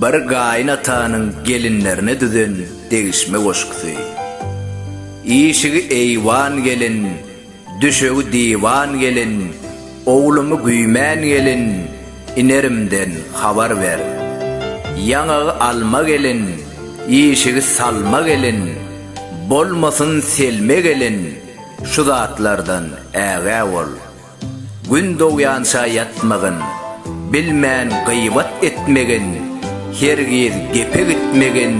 Bir gaýyn atanyň gelinlerine düzen degişme goşgusy. Işigi eýwan gelin, düşegi diwan gelin, Oglumy güýmän gelin, inerimden habar ber. Ýaňagy alma gelin, işigi salma gelin, Bolmasyn selme gelin, şu zatlardan ägä bol. Gün dogýança ýatmagyn, bilmän gybat etmegin, hergiz gepe gitmegin,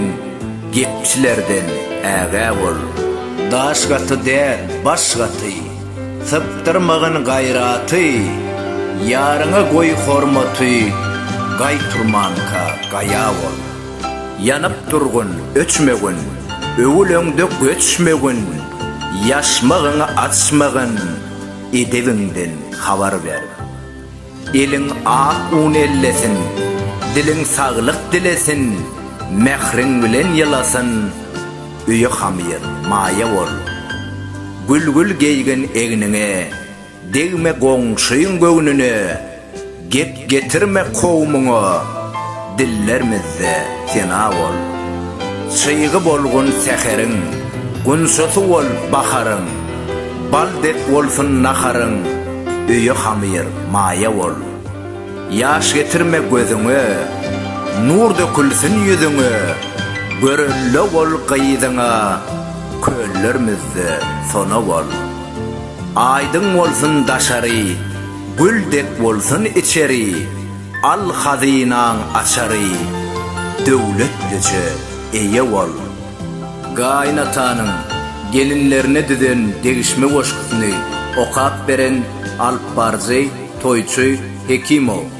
gepçilerden ägä bol. Daş gaty däl, baş gaty, sypdyrmagyn gaýraty, ýaryňa goý hormaty, gaý turmanka gaýa bol. Ýanyp durgun, öçmegin, öwüleňde göçmegin, ýaşmagyňy açmagyn, Edebiňden habar ber. Eliň ak un ellesin, diliň saglyk dilesin, mähriň bilen ýylasyn, öýe hamyr, maýa bol. Gül-gül geýgin egniňe, degme goňşyň göwnüne, Gep getirme kowmuňa, dillermizde sena bol. Çygy bolgun säheriň, gunçasy bol baharyň, Bal dek bolsun naharyň, öýe hamyr, maýa bol. Ýaş getirme gözüňe, nur dökülsin ýüzüňe, Görelde bol gyzyňa, köllermizde sona bol. Aýdyň bolsun daşary, Gül dek bolsun içeri, Al hazynaň açary, Döwletlije eýe bol. Gaýynatanyň gelinlerine düzen degişme goşgusyny okap beren alypbaryjy Toýçy Hekimow.